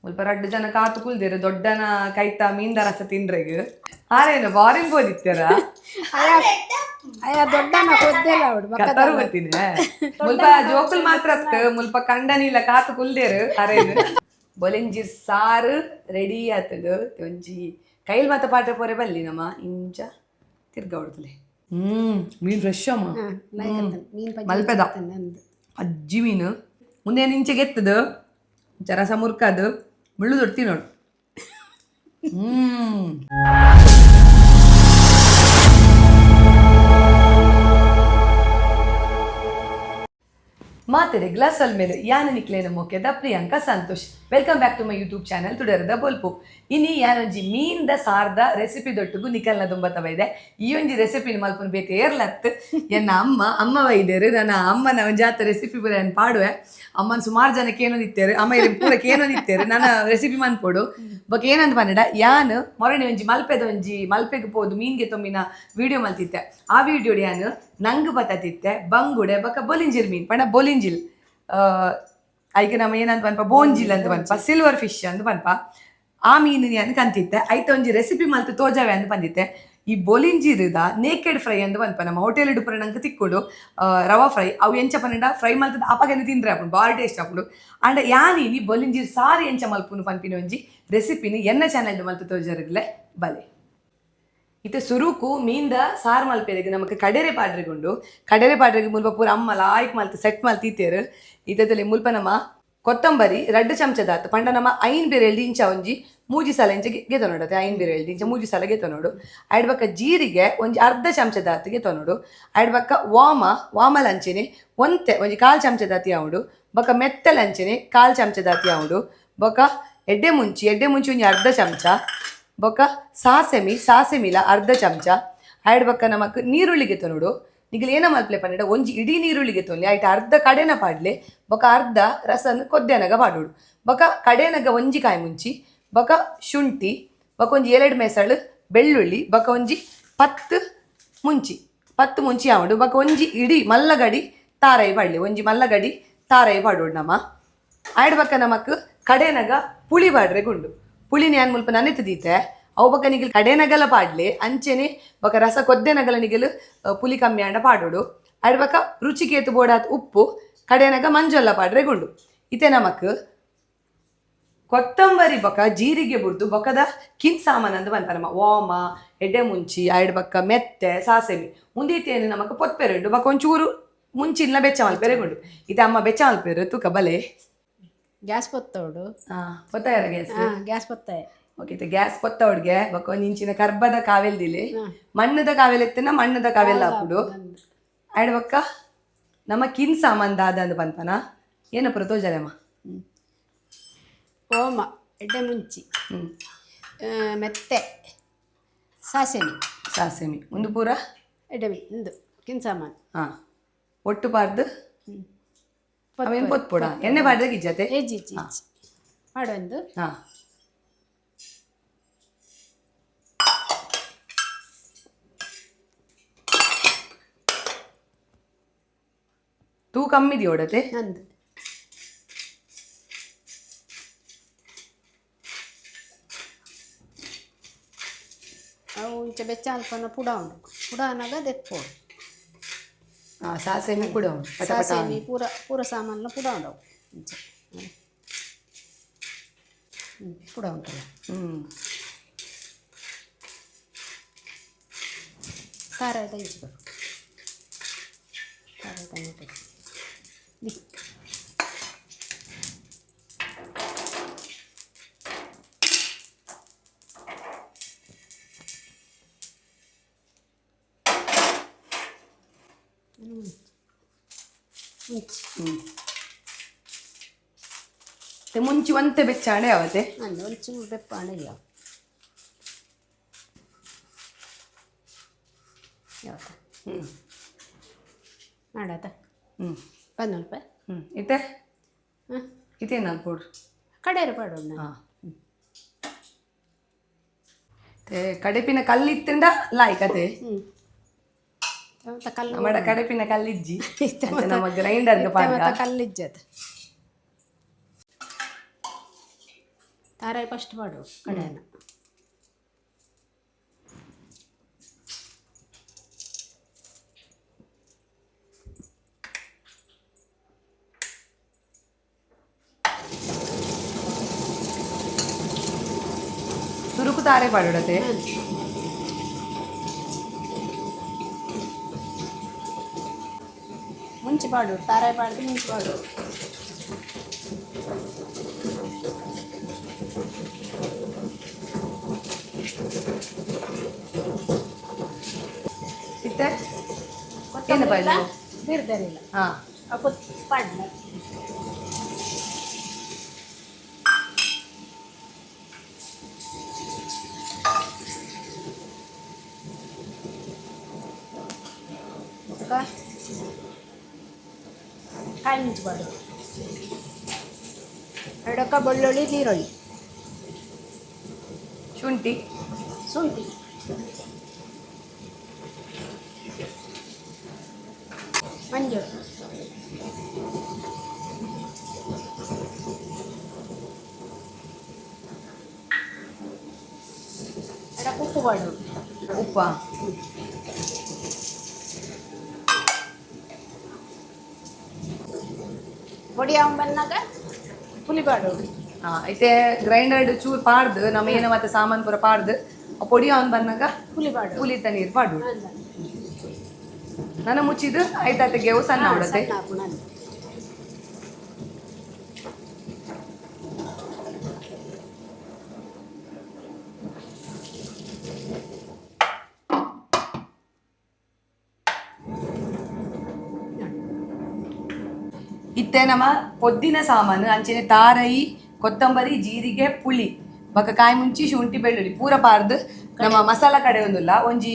ಮುಲ್ಪ ರಡ್ಡ್ ಜನ ಕಾತು ಕುಲ್ದೆರ್ ದೊಡ್ಡನ ಕೈತ ಮೀನ್ದ ರಸ ತಿಂಡ್ರೆಗ್ ಆರೇನು ಫಾರಿನ್ ಪೋದಿತ್ತೆರ. ಅಯ್ಯ ದೊಡ್ಡನ ಕೊದ್ದೆಲ್ಲ ಅವಡು. ಕತಾರು ಬರ್ತೀನಿ. ಮುಲ್ಪ ಜೋಕುಲ್ ಮಾತ್ರ ಅತ್, ಮುಲ್ಪ ಕಂಡನಿಲ್ಲ ಕಾತು ಕುಲ್ದೇರು. ಅರೇನು ಬೊಲಿಂಜಿ ಸಾರು ರೆಡಿ ಆತಂಡು. ಒಂಜಿ ಕೈಲ್ ಮಾತ ಪಾಠ ಪೋರೆ ಬಲ್ಲಿ ನಮ್ಮ ಇಂಚ ತಿರ್ಗ ಹೊಡ್ತಲೆ. ಮೀನ್ ಫ್ರೆಶ್ ಅಮ್ಮ. ಮೀನ್. ಮಲ್ಪೆದ. ಅಜ್ಜಿ ಮೀನು ಮುಂದೆ ಇಂಚೆಗೆ ಎತ್ತದು, ಇಂಚ ರಸ ಮುರ್ಕದು ಮುಳ್ಳು ದೊಡ್ತಿ ನೋಡು. ಮಾತೆರೆ ಗ್ಲಾಸ್ ಮೇಲೆ ಯಾನ ನಿಕ್ಲೇನ ಮೊಕೆದ Priyanka Santosh. Welcome back to my YouTube channel ತುಡರದ ಬೊಲ್ಪು. ಇನಿ ಯಾನೊಂಜಿ ಮೀನ್ದ ಸಾರ್ದ ರೆಸಿಪಿ ದೊಟ್ಟುಗು ನಿಕಲ್ನ ದುಂಬತವ ಇದೆ. ಈ ಒಂಜಿ ರೆಸಿಪಿ ಮಲ್ಪುನ ಬೇತೆ ಏರ್ಲತ್, ಎನ್ನ ಅಮ್ಮ. ಅಮ್ಮ ವೈದ್ಯರು. ನನ್ನ ಅಮ್ಮನ ಒಂಜಾತ ರೆಸಿಪಿ ಪೂರ ಏನ್ ಪಾಡುವೆ. ಅಮ್ಮನ ಸುಮಾರು ಜನಕ್ಕೆ ಏನೊಂದಿತ್ತೇರು, ಅಮ್ಮ ಇರ್ ಪೂರ ಕೇನೊಂದಿತ್ತೇರು ನನ್ನ ರೆಸಿಪಿ ಮನ್ಪೊಡು. ಬೊಕ ಏನಂತ ಪನ್ನಡ, ಯಾನ್ ಮೊರಣಿ ಒಂಜಿ ಮಲ್ಪೆದ ಒಂಜಿ ಮಲ್ಪೆಗ್ ಪೋದು ಮೀನ್ಗೆ ತೊಂಬಿನ ವಿಡಿಯೋ ಮಲ್ತಿತ್ತೆ. ಆ ವಿಡಿಯೋ ಯಾನ್ ನಂಗ್ ಬತ್ತತಿತ್ತೆ ಬಂಗುಡೆ ಬೊಕ ಬೊಲಿಂಜಿಲ್ ಮೀನ್ ಪಂಡ ಬೊಲಿಂಜಿಲ್, ಐಕೆ ನಮ್ಮ ಏನಂತ ಪನ್ಪ, ಬೋಂಜಿಲ್ ಅಂತ ಪನ್ಪ, ಸಿಲ್ವರ್ ಫಿಶ್ ಅಂತ ಪನ್ಪ. ಆ ಮೀನು ಯಾನ್ ಕಂತಿತ್ತೆ. ಐತ ಒಂಜಿ ರೆಸಿಪಿ ಮಲ್ತ್ ತೋಜಾವೆ ಅಂತ ಬಂದಿತ್ತೆ. ಈ ಬೊಲಿಂಜಿರದ ನೇಕೆಡ್ ಫ್ರೈ ಅಂತ ಪನ್ಪ, ನಮ್ಮ ಹೋಟೆಲ್ ಇಡುಪುರ ನಂಗೆ ತಿಕ್ಕುಡು ರವಾ ಫ್ರೈ. ಅವು ಎಂಚ ಪನ್ನಡ, ಫ್ರೈ ಮಲ್ತದ ಅಪಗನೆ ತಿಂದ್ರೆ ಆಪುಂಡು, ಬಾರಿ ಟೇಸ್ಟ್ ಆಪುಂಡು. ಅಂಡ ಯಾನ್ ಇನಿ ಬೊಲಿಂಜಿರ್ ಸಾರು ಎಂಚ ಮಲ್ಪುನು ಪನ್ಪಿನ ಒಂಜಿ ರೆಸಿಪಿನ ಎನ್ನ ಚಾನೆಲ್ ಮಲ್ತ್ ತೋಜಾರಗ್ಲೆ ಬಲೆ. ಇತ್ತೆ ಸುರುಕು ಮೀನ್ದ ಸಾರು ಮಲ್ಪೆರೆಗ್ ನಮಕ್ ಕಡೆರೆ ಪಾಡ್ರೆಗುಂಡು. ಕಡೆರೆ ಪಾಡ್ರೆಗ್ ಮುಲ್ಪ ಪೂರ ಅಮ್ಮ ಲಾಯ್ಕ್ ಮಲ್ತ್ ಸೆಟ್ ಮಲ್ತ್ ಇತ್ತೇರು. ಇತ್ತದಲ್ಲಿ ಮುಲ್ಪ ನಮ್ಮ ಕೊತ್ತಂಬರಿ 2 ಚಮಚದಾತ್, ಪಂಡ ನಮ್ಮ 5 ಬೆರೆಲ್ಡ್ ಇಂಚ ಒಂಜಿ ಮೂಜಿ ಸಲ ಇಂಚ ಗೆತೊನೊಡು ಅತ್ತೆ, 5 ಬೆರೆಲ್ಡ್ ಇಂಚ ಮೂಜಿ ಸಲ ಗೆತೊನೊಡು. ಐಡ್ ಬೊಕ್ಕ ಜೀರಿಗೆ ಒಂಜಿ ಅರ್ಧ ಚಮಚದಾತ್ ಗೆತೊನೊಡು. ಐಡ್ ಬೊಕ್ಕ ವಾಮ, ವಾಮಲ ಅಂಚೆನೆ ಒಂತೆ ಒಂಜಿ ಕಾಲ್ ಚಮಚದಾತ್ ಯಾವುಂಡು. ಬೊಕ್ಕ ಮೆತ್ತಲ ಅಂಚೆನೆ ಕಾಲ್ ಚಮಚದಾತ್ ಯಾವುಂಡು. ಬೊಕ್ಕ ಎಡ್ಡೆ ಮುಂಚಿ, ಎಡ್ಡೆ ಮುಂಚಿ ಒಂಜಿ ಅರ್ಧ ಚಮಚ. ಬೊಕ್ಕ ಸಾಸೆಮಿ, ಸಾಸೆಮಿಲ ಅರ್ಧ ಚಮಚ. ಐಡ್ ಬೊಕ್ಕ ನಮಕ್ ನೀರುಳ್ಳಿ ಗೆತೊನೊಡು. ನಿಗಲ್ ಏನ ಮಲ್ಪಲೆ ಪನ್ನಡ, ಒಂಜಿ ಇಡೀ ನೀರುಳ್ಳಿ ಗೆತೊನ್ಲಿ, ಐಟ್ ಅರ್ಧ ಕಡೆನ ಪಾಡ್ಲೆ, ಬೊಕ್ಕ ಅರ್ಧ ರಸನ್ ಕೊದ್ದೆನಗ ಪಾಡೋಡು. ಬೊಕ್ಕ ಕಡೆನಗ ಒಂಜಿ ಕಾಯಿ ಮುಂಚಿ, ಬೊಕ್ಕ ಶುಂಠಿ, ಬೊಕ್ಕ ಒಂಜಿ 2 ಮೆಸಳು ಬೆಳ್ಳುಳ್ಳಿ, ಬೊಕ್ಕ ಒಂಜಿ 10 ಮುಂಚಿ, 10 ಮುಂಚಿ ಆವಡು. ಬೊಕ್ಕ ಒಂಜಿ ಇಡೀ ಮಲ್ಲಗಡಿ ತಾರೈ ಪಾಡ್ಲಿ, ಒಂಜಿ ಮಲ್ಲಗಡಿ ತಾರೈ ಪಾಡೋಡು ನಮ. ಆಯ್ಡ್ ಬೊಕ್ಕ ನಮಕ್ ಕಡೆನಗ ಪುಳಿ ಪಾಡ್ರೆ ಗುಂಡು. ಪುಳಿನ ಯಾನ್ ಮುಲ್ಪ ನನೆತು ದೀತೆ. ಅವು ಬೊಕ್ಕ ನಿಗಲ್ ಕಡೆನಗಲ ಪಾಡ್ಲೆ, ಅಂಚೆನೆ ಬೊಕ್ಕ ರಸ ಕೊದ್ದೆನಗಲ ನಿಗಲ್ ಪುಲಿ ಕಮ್ಮಿ ಆಂಡ ಪಾಡೋಡು. ಆಯ್ಡ್ ಬೊಕ್ಕ ರುಚಿಗೆ ಬೋಡಾತ್ ಉಪ್ಪು, ಕಡೆನಗ ಮಂಜೊಲ್ಲ ಪಾಡ್ರೆ ಗುಂಡು. ಇತ್ತೆ ನಮಕ್ ಕೊತ್ತಂಬರಿ ಬೊಕ್ಕ ಜೀರಿಗೆ ಬುಡ್ದು ಬೊಕ್ಕದ ಕಿನ್ ಸಾಮಾನ್ ಅಂದ್ ಪನ್ಪ ನಮ್ಮ ಓಮ, ಎಡ್ಡೆ ಮುಂಚಿ, ಆಯ್ಡ್ ಬೊಕ್ಕ ಮೆತ್ತೆ, ಸಾಸೆಮಿ ಉಂದೀತೇನು ನಮಕ್ ಪೊತ್ಪೆರೆ ಉಂಡು. ಬೊಕ್ಕ ಒಂಚೂರು ಮುಂಚಿನ ಬೆಚ್ಚ ಮಲ್ಪೆರೆ ಉಂಡು. ಇತ್ತೆ ಅಮ್ಮ ಬೆಚ್ಚ ಮಲ್ಪೆರು ತೂಕ ಬಲೆ. ಗ್ಯಾಸ್ ಪೊತ್ತೋಡು. ಪೊತ್ತಾಯರ ಗ್ಯಾಸ್? ಗ್ಯಾಸ್ ಪೊತ್ತಾಯ. ಓಕೆ, ಇತ್ತೆ ಗ್ಯಾಸ್ ಪೊತ್ತ ಹುಡ್ಗೆ. ಬೊಕ್ಕ ಒಂಜಿ ಇಂಚಿನ ಕರ್ಬದ ಕಾವೆಲ್ದಿಲೆ, ಮಣ್ಣದ ಕಾವೆಲ್ ಎತ್ತಿನ ಮಣ್ಣದ ಕಾವೆಲ್ ಹಾಕುಡು. ಆಯ್ಡ್ ಬೊಕ್ಕ ನಮ್ಮ ಕಿನ್ ಸಾಮಾನ್ ದಾದ ಅಂದ್ ಪನ್ಪನ ಏನಪ್ಪ ತೋಜಾಲೆ ಅಮ್ಮ. ಓಮ, ಎಡ್ಡೆ ಮುಂಚಿ, ಮೆತ್ತೆ, ಸಾಸೆಮಿ. ಸಾಸೆಮಿ ಒಂದು ಪೂರ. ಎಡ್ಡೆ ಇಂದು ಕಿನ್ ಸಾಮಾನು. ಒಟ್ಟು ಪಾರ್ದು ಅವೇನು ಪೊತ್ಪೊಡ, ಎಣ್ಣೆ ಪಾಡ್ರೆ ಗಿಜ್ಜತೆ? ಇಜ್ಜಿ ಇಜ್ಜಿ ಇಜ್ಜಿ ಮಾಡೊಂದು. ತೂ ಕಮ್ಮಿ ದಿಯೋಡತೆ? ನಂದು. ಅವು ಇಂಚ ಬೆಚ್ಚ ಅಲ್ಪನ ಪುಡ ಉಂಡು, ಪುಡ ಅನ್ನಾಗ ದೆಪ್ಪೋಡು. ಸಾಸೆಮಿ ಪುಡ ಉಂಡು ಪಟ ಪಟ. ಸಾಸೆಮಿ ಪೂರ ಪೂರ ಸಾಮಾನ್ಲ ಪುಡ ಉಂಡು ಅವು ಇಂಚ. ಪುಡ ಉಂಟಲ್ಲ. ಖಾರ ಇಂಚ ಬರು, ಖಾರ ಟೊಮೆಟೊ. ಮುಂಚಿ. ಮತ್ತೆ ಮುಂಚಿ ಒಂತೆ ಬೆಚ್ಚಾಣೆ ಯಾವತ್ತೆ? ಅಂದು ಒಂಚೂರು ಬೆಪ್ಪಾಣ ಯಾವ ಯಾವತ್ತ ಮಾಡಾತ. ಬಂದಲ್ಪ. ಇತ್ತೆ ಹಾಂ. ಇತ್ತೇನು ಪೋಡು? ಕಡೆಯರು ಪಾಡೋಣ. ಕಡೆಪಿನ ಕಲ್ಲಿತ್ತಿಂಡ ಲಾಯ್ಕ್ ಅತೆ. ಮತ್ತೆ ಕಲ್ಲು. ನಮ್ಮ ಕಡೆಪಿನ ಕಲ್ಲಿಜ್ಜಿ, ಅಂಚ ನಮ್ಮ ಗ್ರೈಂಡರ್ಗೆ ಪಾಡ್ಗ. ಮತ್ತೆ ಕಲ್ಲಿಜ್ಜದು. ತಾರಾಯಿ ಫಸ್ಟ್ ಮಾಡು ಕಡೆಯನ್ನ. ಸುರುಕು ತಾರೆ ಪಾಡೋಡತೆ. ಮುಂಚೆ ಪಾಡು, ತಾರಾಯಿ ಪಾಡ್ದು ಮುಂಚೆ ಪಾಡು. ಇತ್ತೆ ಏನು ಪಾಡ್ದು? ಬಿರ್ದರಿಲ್ಲ. ಹಾ. ಅಪ್ಪ ಪಾಡ್ಲ. ಕಾಯಿ ಮುಂಚೆ ಪಾಡು, ಎಡಕ್ಕ ಬೆಳ್ಳುಳ್ಳಿ, ನೀರುಳ್ಳಿ. ಶುಂಠಿ. ಶುಂಠಿ, ಮಂಜು. ಎಡಕ್ಕೆ ಉಪ್ಪು ಪಾಡು. ಉಪ್ಪ. ಪೊಡಿ ಅವನ್ ಬಂದಾಗ ಪುಲಿ ಪಾಡು. ಹಾ, ಇತ್ತೆ ಗ್ರೈಂಡರ್ ಚೂರು ಪಾಡ್ದು ನಮ್ಮ ಏನ ಮತ್ತೆ ಸಾಮಾನು ಪೂರ ಪಾಡ್ದು ಆ ಪೊಡಿ ಅವನ್ ಬಂದಾಗ ಪುಲಿ ಪಾಡು. ಪುಲಿತ ನೀರು ಪಾಡು. ನನ್ನ ಮುಚ್ಚಿದ್ದು ಆಯ್ತಾತ ಗೆವು ಸಣ್ಣ ಆಡತ್ತೆ. ಸಣ್ಣ ಹಾಕು ನಾನು. ಇತ್ತೆ ನಮ್ಮ ಪೊದ್ದಿನ ಸಾಮಾನು ಅಂಚನೆ ತಾರೈ, ಕೊತ್ತಂಬರಿ, ಜೀರಿಗೆ, ಪುಳಿ, ಬೊಕ ಕಾಯಿ ಮುಂಚಿ, ಶುಂಠಿ, ಬೆಳ್ಳುಳ್ಳಿ ಪೂರ ಪಾರ್ದು ನಮ್ಮ ಮಸಾಲ ಕಡೆ ಒಂದುಲ್ಲ. ಒಂಜಿ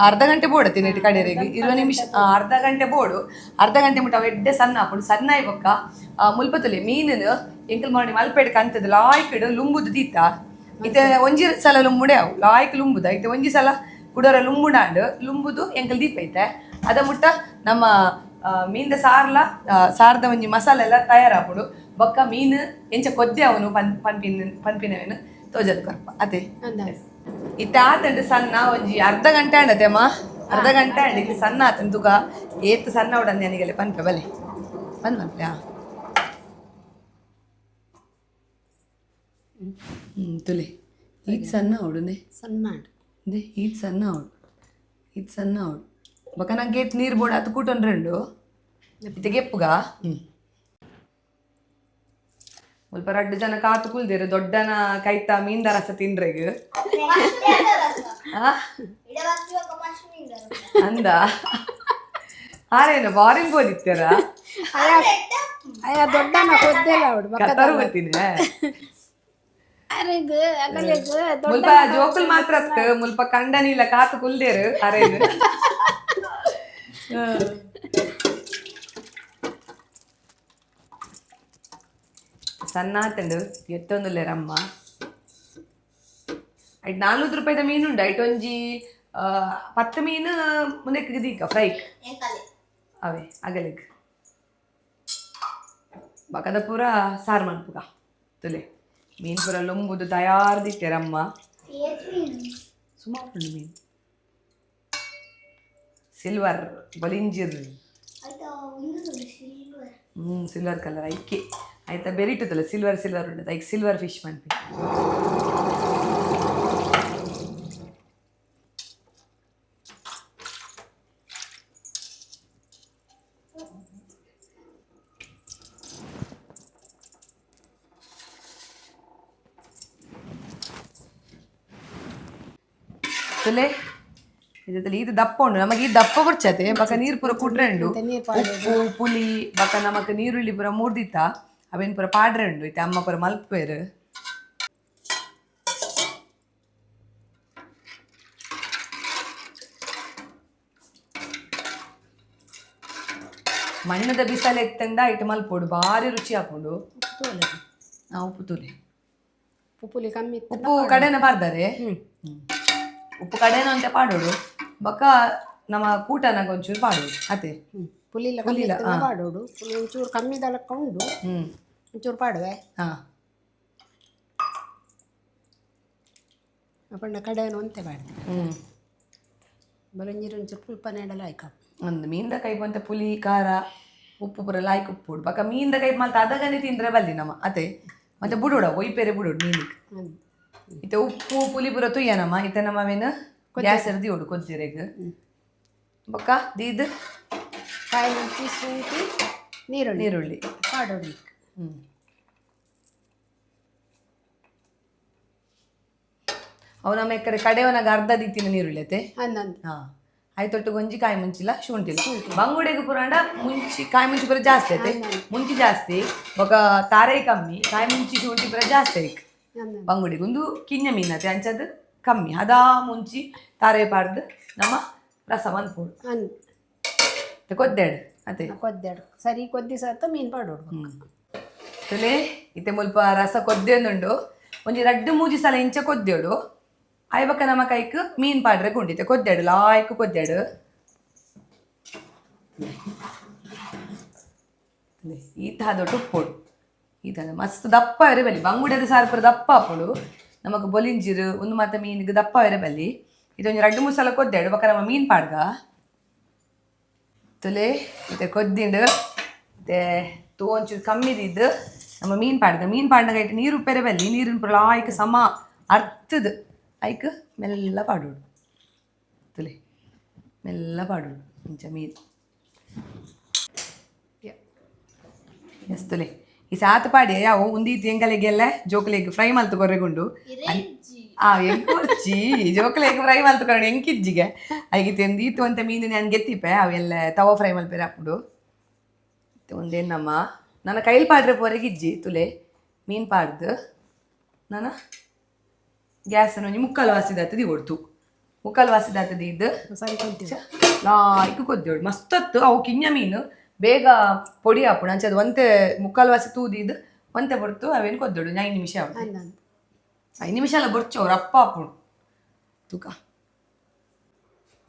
ಅರ್ಧ ಗಂಟೆ ಬೋಡು ತಿನ್ನಿಟ್ಟು ಕಡೆಯರಿಗೆ 20 ನಿಮಿಷ, ಅರ್ಧ ಗಂಟೆ ಬೋಡು. ಅರ್ಧ ಗಂಟೆ ಮುಟ್ಟ ಅವು ಎಡ್ಡೆ ಸಣ್ಣ ಹಾಕೊಂಡು ಸಣ್ಣ ಆಯಿ ಬೊಕ್ಕ ಮುಲ್ಪತ್ತುಲೆ ಮೀನು ಎಂಕಲ್ ಮಾಡಿ ಮಲ್ಪೆಡ್ ಕಂತದ ಲಾಯ್ಕಿಡು ಲುಂಬುದು ದೀತ. ಇತ್ತೆ ಒಂಜಿ ಸಲ ಲುಂಬುಡೆ ಅವು ಲಾಯ್ಕ್ ಲುಂಬುದ. ಇತ್ತೆ ಒಂಜಿ ಸಲ ಕುಡೋರ ಲುಂಬುಡಾಂಡ್ ಲುಂಬುದು ಎಂಕಲ್ ದೀಪ ಐತೆ. ಅದ ಮುಟ್ಟ ನಮ್ಮ ಮೀನ್ದ ಸಾರ್ಲ ಸಾರ್ದ ಒಂಜಿ ಮಸಾಲೆ ಎಲ್ಲ ತಯಾರಾಪುಡು. ಬೊಕ್ಕ ಮೀನು ಎಂಚ ಕೊದ್ದೆ ಅವನು ಪನ್ ಪನ್ಪಿನ ಪನ್ಪಿನವೇನು ತೋಜದ್ ಕೊರ್ಪ ಅದೇ. ಇತ್ತೆ ಆತಂಡು ಸಣ್ಣ ಒಂಜಿ ಅರ್ಧ ಗಂಟೆ ಆಂಡತೆ ಅಮ್ಮ, ಅರ್ಧ ಗಂಟೆ ಆಂಡ್. ಇಲ್ಲಿ ಸಣ್ಣ ಆತಂಡು ತುಗ ಏತ್ ಸಣ್ಣ ಉಡಂದೆ ಅನಿಗಲೆ ಪನ್ಪೆ ಬಲೆ ಬಂದ್ ಮನ್ಪೆ. ತುಲೆ ಈತ್ ಸಣ್ಣ ಉಡುನೆ. ಸಣ್ಣ. ಇದೆ ಈತ್ ಸಣ್ಣ ಉಡು, ಈತ್ ಸಣ್ಣ ಉಡು. ಬೊಕ ನಂಗೆ ಏತ್ ನೀರು ಬೋಡ ಅದು ಕೂಟೊಂಡು ರೆಂಡು ಇತ್ತೆ ಗೆಪ್ಪುಗ. ಮುಲ್ಪ ರಡ್ಡು ಜನ ಕಾತು ಕುಲ್ದಿರು ದೊಡ್ಡನ ಕೈತ ಮೀನ್ದ ರಸ ತಿನ್ರೆಗ್ ಆ? ಅಂದ ಆರೇನು ಬಾರಿನ್ ಬೋದಿತ್ತಾರ. ಅಯ್ಯ ದೊಡ್ಡನ ಕೊದ್ದೆಲ್ಲ ಅವಡು. ಕತಾರು ಗೊತ್ತಿನ. ಅರೆಗ್ ಅಗಲೆಗ್ ದೊಡ್ಡ. ಮುಲ್ಪ ಜೋಕುಲ್ ಮಾತ್ರ ಅತ್ ಮುಲ್ಪ ಕಂಡನಿಲ್ಲ ಕಾತು ಕುಲ್ದೇರು ಅರೇನು. ಸಣ್ಣ ಆತಂಡು ಎತ್ತೊಂದುಲ್ಲೇರಮ್ಮ. ಐಟ್ 400 ರೂಪಾಯಿದ ಮೀನುಂಡು. ಐಟ್ ಒಂಜಿ 10 ಮೀನು ಮುಂದಕ್ಕೆ ದೀಕ ಫ್ರೈ ಅವೇ ಅಗಲಿಗ್ ಬಕದ ಪೂರ ಸಾರು ಮನ್ಪುಗ. ತುಲೆ ಮೀನು ಪೂರ ಲೊಂಬುದು ತಯಾರ್ದಿತ್ತೇರಮ್ಮ. ಸುಮಾರು ಉಂಡು ಮೀನು, ಸಿಲ್ವರ್ ಬಲಿಂಜಿರ್, ಸಿಲ್ವರ್ ಕಲರ್ ಐಕೆ ಆಯ್ತಾ ಬೆರಿಟುತ್ತಲ್ಲ ಸಿಲ್ವರ್ ಸಿಲ್ವರ್ ಉಂಟು ಐಕ್ ಸಿಲ್ವರ್ ಫಿಶ್ ಮನ್ಪಿ. ತುಲೆ ಇದರಲ್ಲಿ ಇದು ದಪ್ಪ ಉಂಟು ನಮಗೆ. ಈ ದಪ್ಪ ಬುರ್ಚತೆ ಬಕ ನೀರು ಪೂರ ಕುಟ್ರೆ ಉಂಡು. ನೀರು ಪಾಡು. ಉಪ್ಪು, ಪುಲಿ, ಬಕ ನಮಕ್ ನೀರುಳ್ಳಿ ಪೂರ ಮೂರ್ದಿತ್ತ ಅವೇನ್ ಪೂರ ಪಾಡ್ರೆ ಉಂಡು. ಇತ್ತೆ ಅಮ್ಮ ಪೂರ ಮಲ್ಪೇರು. ಮಣ್ಣದ ಬಿಸಲೆ ಎತ್ತಂಡ ಇಟ್ಟು ಮಲ್ಪೋಡು, ಭಾರಿ ರುಚಿ ಹಾಕೊಂಡು. ಉಪ್ಪು ತೋಲೆ. ಉಪ್ಪು ತೂಲೆ. ಉಪ್ಪು ಪುಲಿ ಕಮ್ಮಿ ಇತ್ತು. ಉಪ್ಪು ಕಡೆನ ಪಾಡ್ದಾರೆ. ಉಪ್ಪು ಕಡೆನ ಅಂತ ಪಾಡೋಡು, ಬೊಕ್ಕ ನಮ್ಮ ಕೂಟನಾಗ ಒಂಚೂರು ಪಾಡೋಡು ಅದೇ. ಪುಲಿ ಇಲ್ಲ ಕಮ್ಮಿ ಇತ್ತಂಡ ಪಾಡೋಡು. ಪುಲಿ ಒಂಚೂರು ಕಮ್ಮಿ ದಳಕ್ಕ ಉಂಡು. ಒಂಚೂರು ಪಾಡುವೆ. ಹಾ. ಅಪಂಡ ಕಡೆಯನ್ನು ಒಂತೆ ಬಾಡ್ದು. ಹ್ಞೂ. ಬೊಲಂಜಿರ್ ಒಂಚೂರು ಪುಲ್ಪನೆ ಎಡಲ ಆಯ್ಕ. ಒಂದು ಮೀನ್ದ ಕೈಪ್ ಅಂತ ಪುಲಿ, ಖಾರ, ಉಪ್ಪು ಪೂರ ಲಾಯ್ಕ್ ಉಪ್ಪು. ಬೊಕ ಮೀನ್ದ ಕೈಪ್ ಮಲ್ತ ಅದಗನೆ ತಿಂದ್ರೆ ಬಲ್ಲಿ ನಮ ಅತೆ. ಮತ್ತೆ ಬುಡೋಡ ಒಯ್ಪೆರೆ ಬುಡೋಡು ಮೀನಿಗೆ. ಅಂದ್. ಇತ್ತೆ ಉಪ್ಪು ಪುಲಿ ಪೂರ ತುಯ್ಯನಮ್ಮ. ಇತ್ತೆ ನಮ್ಮ ಅವೇನು ಗ್ಯಾಸ್ ದಿಯೋಡು ಕೊದ್ದಿರೆಗ್. ಬೊಕ್ಕ ದೀದ್ ಕಾಯಿ ಮುಂಚಿ, ಶುಂಠಿ, ನೀರುಳ್ಳಿ. ನೀರುಳ್ಳಿ. ಪಾಡೋಡಿ. ಹ್ಞೂ, ಅವು ನಮ್ಮ ಎಕ್ಕರೆ ಕಡೆಯವನಾಗ ಅರ್ಧ ದೀತಿನ ನೀರುಳ್ಳಿ ಅತ್ತೆ. ಅಂದಂದು. ಹಾ, ಆಯ್ತೊಟ್ಟು ಗೊಂಜಿ ಕಾಯಿ ಮುಂಚಿಲ್ಲ, ಶುಂಠಿಲ್ಲ. ಬಂಗುಡೆಗೆ ಪುರಾಣ ಮುಂಚಿ ಕಾಯಿ ಮುಂಚಿ ಪೂರ ಜಾಸ್ತಿ ಐತೆ. ಮುಂಚಿ ಜಾಸ್ತಿ, ಬೊಕ ತಾರೆ ಕಮ್ಮಿ, ಕಾಯಿ ಮುಂಚಿ ಶುಂಠಿ ಪೂರ ಜಾಸ್ತಿ ಐಕ್. ಅಂದಂದು. ಬಂಗುಡೆಗೆ ಒಂದು ಕಿಂಜ ಮೀನು ಅತ್ತೆ, ಅಂಚದು ಕಮ್ಮಿ ಅದಾ ಮುಂಚಿ ತಾರೆ ಪಾಡ್ದು ನಮ್ಮ ರಸ ಮನ್ಪೋಡು. ಅಂದ್. ಕೊದ್ದೆಡು ಅದೇ. ಕೊದ್ದೆಡು ಸರಿ, ಕೊದ್ದಿ ಸತ್ತ ಮೀನು ಪಾಡೋಡು. ತುಲೆ, ಇತ್ತೆ ಮುಲ್ಪ ರಸ ಕೊದ್ದೆಂದುಂಡು. ಒಂಜಿ ರಡ್ಡು ಮೂಜಿ ಸಲ ಇಂಚ ಕೊದ್ದೆಡು. ಆಯ್ಬಕ್ಕ ನಮ್ಮ ಕೈಕ್ ಮೀನ್ ಪಾಡ್ರೆ ಗುಂಡಿತೆ. ಕೊದ್ದೆಡು, ಲಾಯ್ಕ್ ಕೊದ್ದೆಡು. ಈತ ದೊಡ್ಡ ಉಪ್ಪೋಡು. ಈತ ಮಸ್ತ್ ದಪ್ಪ ಇರೆ ಬಲ್ಲಿ. ಬಂಗುಡೆದ ಸಾರು ಪೂರ ದಪ್ಪ ಆಪುಂಡು. ನಮಕ್ ಬೊಲಿಂಜಿರು ಒಂದು ಮಾತ ಮೀನಿಗೆ ದಪ್ಪ ಇರೆ ಬಲ್ಲಿ. ಇದೊಂಜಿ ರಡ್ಡು ಮೂರು ಸಲ ಕೊದ್ದೆಡು. ಬೊಕ್ಕ ನಮ್ಮ ಮೀನ್ ಪಾಡ್ಗ. ತುಲೆ, ಇತ್ತೆ ಕೊದ್ದಿಂಡು. ಇತ್ತೆ ತೂ ಒಂಚೂರು ಕಮ್ಮಿದಿದ್ದು ನಮ್ಮ ಮೀನ್ ಪಾಡ್ಗ. ಮೀನ್ ಪಾಡ್ನಾಗ ಇಟ್ಟು ನೀರು ಉಪ್ಪೆರೆ ಬಲ್ಲಿ. ನೀರಿನ ಪೂರ ಲಾಯ್ಕ್ ಸಮ ಅರ್ತದು ಐಕ್ ಮೆಲ್ಲ ಪಾಡೋಡು. ತುಲೆ, ಮೆಲ್ಲ ಪಾಡೋಡು ಇಂಚ ಮೀನು. ಎಸ್ ತುಲೆ, ಈ ಸಾತ್ ಪಾಡಿ ಯಾವ ಉಂದೀತಿ ಎಂಕಲೆಗೆಲ್ಲ ಜೋಕುಲೆಗ್ ಫ್ರೈ ಮಲ್ತು ಕೊರ್ರೆಗುಂಡು. ಆ ಎಂಕೊರ್ಚಿ, ಜೋಕುಲೆಗ್ ಫ್ರೈ ಮಲ್ತು ಕೊರಣ ಎಂಕಿಜ್ಜಿಗೆ. ಐಗಿತ್ತೆ ಒಂದೀತು ಅಂತ ಮೀನು ನಾನು ಗೆತ್ತಿಪೆ. ಅವೆಲ್ಲ ತವ ಫ್ರೈ ಮಲ್ಪೆರೆ ಹಾಪುಡು. ಒಂದೇನಮ್ಮ ನನ್ನ ಕೈಲಿ ಪಾಡ್ರೆ ಪೋರೆಗಿಜ್ಜಿ. ತುಲೆ, ಮೀನು ಪಾಡ್ದು ನಾನು ಗ್ಯಾಸ್ ಒಂಜಿ ಮುಕ್ಕಾಲು ವಾಸಿದಾತದಿ ಕೊಡ್ತು. ಮುಕ್ಕಾಲು ವಾಸಿದಾತದಿ ಇದ್ದು ಸರಿ, ಕೊದ್ದಿ. ಲಾಯ್ಕ್ ಕೊದ್ದೋಡು. ಮಸ್ತತ್ತು ಅವು ಕಿಂಜ ಮೀನು, ಬೇಗ ಪೊಡಿ ಹಾಪುಂಡು. ಅಂಚೆ ಅದು ಒಂತೆ ಮುಕ್ಕಾಲು ವಾಸಿ ತೂದಿದ್ದು ಒಂತೆ ಬಡ್ತು ಅವೇನು ಕೊದ್ದೋಡು. 5 ನಿಮಿಷ ಆವು. ಅಂದಂದು. 5 ನಿಮಿಷ ಅಲ್ಲ, ಬೊರ್ಚು ಅವ್ರು ಅಪ್ಪ ಹಾಪುಂಡು. ತೂಕ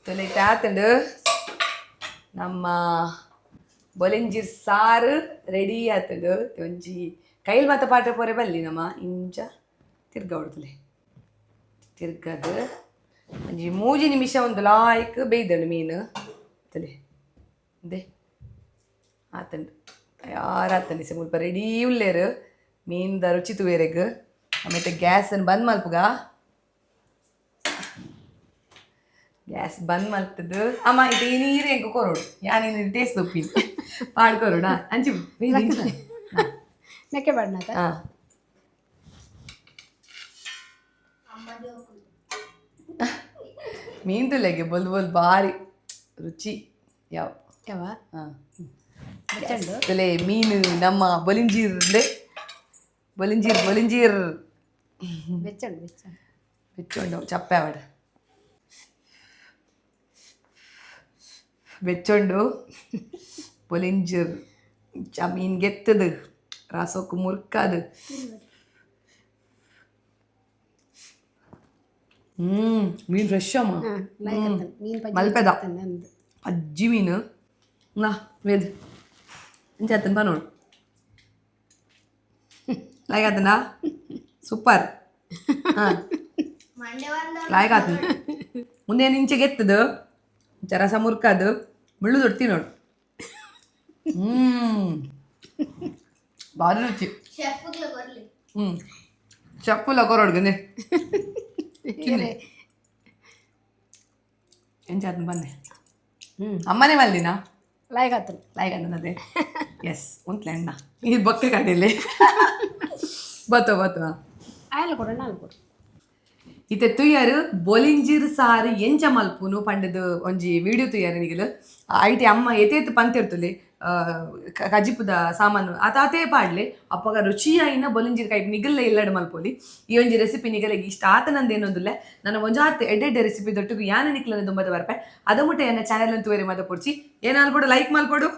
ತೊಲೆ, ಆತಂಡು. ನಮ್ಮ ಬೊಲಿಂಜಿರ್ ಸಾರು ರೆಡಿ ಆತಂಡು. ಒಂಜಿ ಕೈಲ್ ಮಾತ ಪಾಠ ಪೋರೆ ಬಲ್ಲಿ. ನಮ್ಮ ಇಂಚ ತಿರ್ಗ ಹೊಡ್ತಲೆ ತಿರ್ಗದು ಒಂಜಿ 3 ನಿಮಿಷ ಒಂದು ಲಾಯ್ಕ್ ಬೇಯ್ದಳು ಮೀನು. ತಲೆ they ಆತಂಡು, ತಯಾರಾತಂಡು. ಮುಲ್ಪ ರೆಡಿ ಉಲ್ಲೇರು ಮೀನ್ದ ರುಚಿ ತುವೇರೆಗ್. ಆಮೇಲೆ ಗ್ಯಾಸನ್ನು ಬಂದ್ ಮಲ್ಪುಗ. ಗ್ಯಾಸ್ ಬಂದ್ ಮಲ್ತದ್ದು ಅಮ್ಮ. ಇದು ಈ ನೀರು ಎಂಕ ಕೊರೋಡು. ಯಾನ್ ನೀರು ಟೇಸ್ಟ್ ಉಪ್ಪಿ ಪಾಡ್ ಕೊರೋಡ ಅಂಚಿ. ನೆಕ್ಕೆ ಬಾಡ್ನಾತ. ಹಾಂ, ಮೀನ್ ತುಲೆಗೆ ಬೊಲ್ ಬೊಲ್ ಬಾರಿ ರುಚಿ ಯಾವ. ಯಾವ. ಹಾಂ. ಬಚ್ಚಂಡು. ತುಲೆ, ಮೀನು ನಮ್ಮ ಬೊಲಿಂಜೀರ್, ಬೊಲಿಂಜೀರ್ ಬೊಲಿಂಜೀರ್. ಬೆಚ್ಚಂಡು ಬೆಚ್ಚಂಡು. ಬೆಚ್ಚೊಂಡು ಚಪ್ಪೆ ಅವಡ ಬೆಚ್ಚೊಂಡು ಬೊಲಿಂಜಿರ್. ಮೀನ್ ಗೆತ್ತದು ರಾಸೋಕು ಮುರ್ಕಾದು. ಮೀನ್ ಫ್ರೆಶ್ ಅಮ್ಮ. ಹಾಂ, ಲಾಯ್ಕ್ ಮೀನು ಪಜ್ಜಿ. ಮಲ್ಪೆದ. ಅಂದು. ಅಜ್ಜಿ ಮೀನು ನಾ ವೇದ್ ಇಂಚ ಆತನ ಬಾ ನೋಡು. ಲಾಯ್ಕ್ ಆತನಾ? ಸೂಪರ್. ಹಾಂ, ಲಾಯ್ಕ್ ಆತನ. ಮುಂದೆ ಇಂಚೆ ಗೆತ್ತದು ಇಂಚ ರಸ ಮುರ್ಕಾದು ಮುಳ್ಳು ದೊಡ್ತಿ ನೋಡು. ಭಾರಿ ರುಚಿ. ಚಪ್ಪುಲ ಕೊರೊಡ್ಗಂದೆ ಎಂಚ ಆತನ ಬಂದೆ. ಅಮ್ಮನೇ ಮಲ್ದಿನಾ? ಲಾಯ್ಕ್ ಆತನ. ಲಾಯ್ಕ್ ಆತನದೇ. ಎಸ್, ಉಂಟ್ಲೆ ಅಣ್ಣ. ಈ ಬೊಕ್ಕೆ ಕಡೆಯಲ್ಲಿ ಬತ್ತೋ ಬತ್ತೋ. ಆಯಲ್ ಕೊಡೋಣ, ಆಲ್ ಕೊಡು. ಇತ್ತೆ ತುಯ್ಯರು ಬೊಲಿಂಜಿರ್ ಸಾರು ಎಂಚ ಮಲ್ಪುನು ಪಂಡದು ಒಂಜಿ ವಿಡಿಯೋ ತುಯ್ಯರು ನಿಗಲು. ಐಟಿ ಅಮ್ಮ ಏತೇತ್ ಪಂತಿರ್ತುಲಿ ಕಜಿಪುದ ಸಾಮಾನು ಆತ ಆತೇ ಪಾಡ್ಲೆ. ಅಪ್ಪಗ ರುಚಿಯಾಯಿನ ಬೊಲಿಂಜಿರ್ ಕೈಪ್ ನಿಗಲ್ಲ ಇಲ್ಲಡ್ ಮಲ್ಪೊಲಿ. ಈ ಒಂಜಿ ರೆಸಿಪಿ ನಿಗಲೆಗ್ ಇಷ್ಟ ಆತನಂದೇನೊಂದುಲ್ಲೆ. ನನ್ನ ಒಂಜಾತ್ ಎಡ್ಡೆಡ್ಡೆ ರೆಸಿಪಿ ದೊಟ್ಟುಗು ಯಾನ ನಿಕ್ಲನ ದುಂಬದ ಬರ್ಪೆ. ಅದ ಮುಟ್ಟ ಎನ್ನ ಚಾನೆಲ್ ತೂವರೆ ಮದ ಪೊಡ್ಚಿ. ಏನಾಲ್ಪೊಡು, ಲೈಕ್ ಮಲ್ಪೊಡು,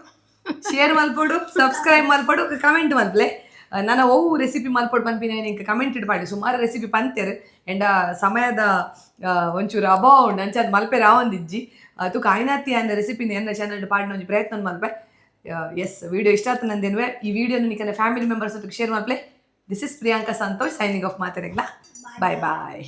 ಶೇರ್ ಮಲ್ಪೊಡು, ಸಬ್ಸ್ಕ್ರೈಬ್ ಮಲ್ಪೊಡು, ಕಮೆಂಟ್ ಮಲ್ಪಲೆ. ನನ್ನ ಒವು ರೆಸಿಪಿ ಮಲ್ಪೊಡು ಪನ್ಪಿನ ಇಂಕ ಕಮೆಂಟ್ ಇಡ್ಪಾಡಿ. ಸುಮಾರು ರೆಸಿಪಿ ಪಂತೆರ್ ಎಂಡ ಸಮಯದ ಒಂಚೂರು ಅಭಾವ ಉಂಡು. ಅಂಚಾದ್ ಮಲ್ಪೆರೆ ಆವೊಂದಿಜ್ಜಿ. ತುಕ ಆಯ್ನಾತಿ ಅನ್ನ ರೆಸಿಪಿನ ಎನ್ನ ಚಾನಲ್ ಪಾಡಿನ ಒಂಜಿ ಪ್ರಯತ್ನ ಮಲ್ಪೆ. ಎಸ್, ವಿಡಿಯೋ ಇಷ್ಟ ಆತು ನಂದೇನುವೆ. ಈ ವಿಡಿಯೋನ ನಿಕನ ಫ್ಯಾಮಿಲಿ ಮೆಂಬರ್ಸ್ ಶೇರ್ ಮಲ್ಪಲೆ. This is Priyanka Santosh signing off. ಮಾತಾಡಗ್ಲಾ, bye bye.